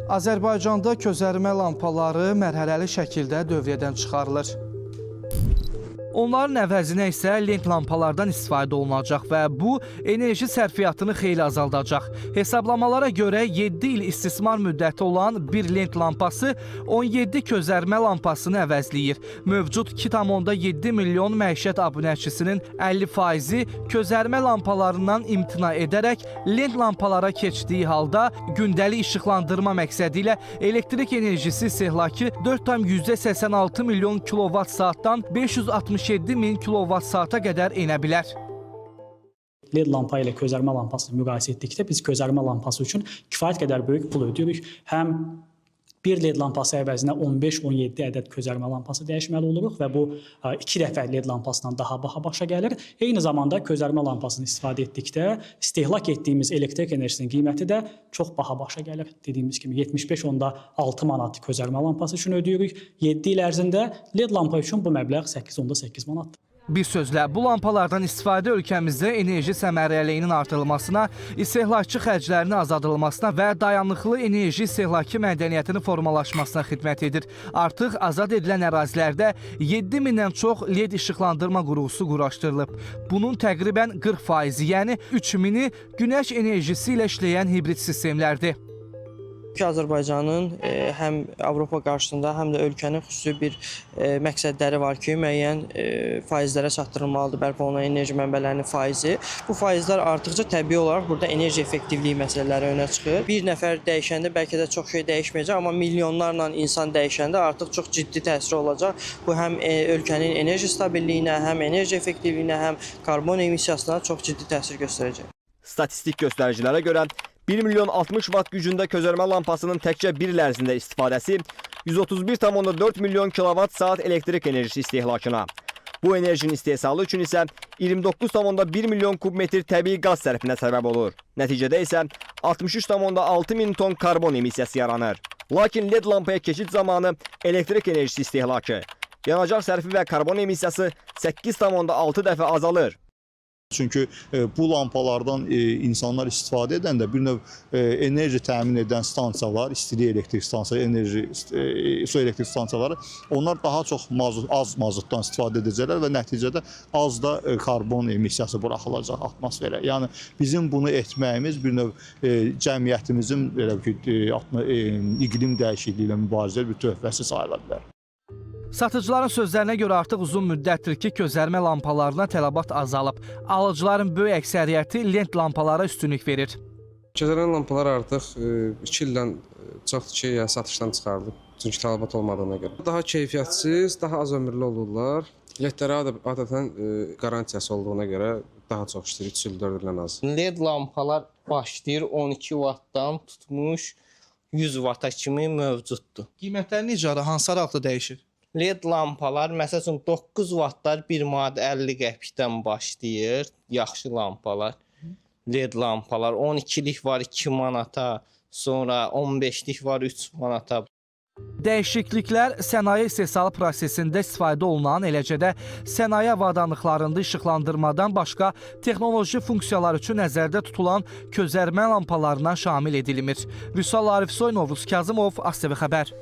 Azərbaycanda közərmə lampaları mərhələli şəkildə dövriyyədən çıxarılır. Onların əvəzinə isə lent lampalardan istifadə olunacaq və bu enerji sərfiyyatını xeyli azaldacaq. Hesablamalara görə 7 il istismar müddəti olan bir lent lampası 17 közərmə lampasını əvəzləyir. Mövcud 2,7 milyon məişət abunəçisinin 50%-i közərmə lampalarından imtina edərək lent lampalara keçdiyi halda gündəlik işıqlandırma məqsədi ilə elektrik enerjisi istehlakı 4,86 milyon kilovat saatdan 567 min kilovat saata qədər enə bilər. LED lampa ilə közərmə lampasını müqayisə etdikdə biz közərmə lampası üçün kifayət qədər böyük pul ödəyirik. Həm bir LED lampası əvəzinə 15-17 ədəd közərmə lampası dəyişməli oluruq və bu iki dəfə LED lampasından daha baha başa gəlir. Eyni zamanda közərmə lampasını istifadə etdikdə istehlak etdiyimiz elektrik enerjisinin qiyməti də çox baha başa gəlir. Dediyimiz kimi 75,6 manat közərmə lampası üçün ödəyirik. 7 il ərzində LED lampa üçün bu məbləğ 8,8 manatdır. Bir sözlə, bu lampalardan istifadə ölkəmizdə enerji səmərəliliyinin artırılmasına, istehlakçı xərclərinin azaldılmasına və dayanıqlı enerji istehlakı mədəniyyətinin formalaşmasına xidmət edir. Artıq azad edilən ərazilərdə 7000-dən çox LED işıqlandırma qurğusu quraşdırılıb. Bunun təqribən 40%-i, yəni 3000-i günəş enerjisi ilə işləyən hibrid sistemlərdir. Ki Azərbaycanın həm Avropa qarşısında, həm də ölkənin xüsusi bir məqsədləri var ki, müəyyən faizlərə çatdırılmalıdır bərpa olunan enerji mənbələrinin faizi. Bu faizlər artdıqca təbii olaraq burada enerji effektivliyi məsələləri önə çıxır. Bir nəfər dəyişəndə bəlkə də çox şey dəyişməyəcək, amma milyonlarla insan dəyişəndə artıq çox ciddi təsiri olacaq. Bu həm ölkənin enerji stabilliyinə, həm enerji effektivliyinə, həm karbon emissiyasına çox ciddi təsir göstərəcək. Statistik göstəricilərə görə 1 milyon 60 watt gücündə közərmə lampasının təkcə bir il ərzində istifadəsi 131,4 milyon kilovat saat elektrik enerjisi istehlakına. Bu enerjinin istehsalı üçün isə 29,1 milyon kubmetr təbii qaz sərfinə səbəb olur. Nəticədə isə 63,6 min ton karbon emissiyası yaranır. Lakin LED lampaya keçid zamanı elektrik enerjisi istehlakı, yanacaq sərfi və karbon emissiyası 8,6 dəfə azalır. Çünki bu lampalardan insanlar istifadə edəndə bir növ enerji təmin edən stansiyalar, istilik elektrik stansiyaları, enerji su elektrik stansiyaları, onlar daha çox mazot, az mazotdan istifadə edəcəklər və nəticədə az da karbon emissiyası buraxılacaq atmosferə. Yəni bizim bunu etməyimiz bir növ cəmiyyətimizin belə ki, iqlim dəyişikliyi ilə mübarizəyə bir töhfəsi sayıla bilər. Satıcıların sözlərinə görə artıq uzun müddətdir ki, közərmə lampalarına tələbat azalıb. Alıcıların böyük əksəriyyəti lent lampalara üstünlük verir. Közərən lampalar artıq 2 ildən çoxdur ki, yəni satışdan çıxarılıb. Çünki tələbat olmadığına görə. Daha keyfiyyətsiz, daha az ömürlü olurlar. LED-lərə adətən qarantiyası olduğuna görə daha çox işləyir, 3 il, 4 ildən az. LED lampalar başlayır 12 vattdan tutmuş 100 vata kimi mövcuddur. Qiymətləri necə, hansı aralıqda dəyişir? LED lampalar məsəl üçün 9 vattlar 1 manat 50 qəpikdən başlayır, yaxşı lampalar. LED lampalar 12-lik var 2 manata, sonra 15-lik var 3 manata. Dəyişikliklər sənaye istehsalı prosesində istifadə olunan, eləcə də sənaye avadanlıqlarında işıqlandırmadan başqa texnoloji funksiyalar üçün nəzərdə tutulan közərmə lampalarına şamil edilmir. Vüsal Arifsoy, Novruz Kazımov, ASTV xəbər.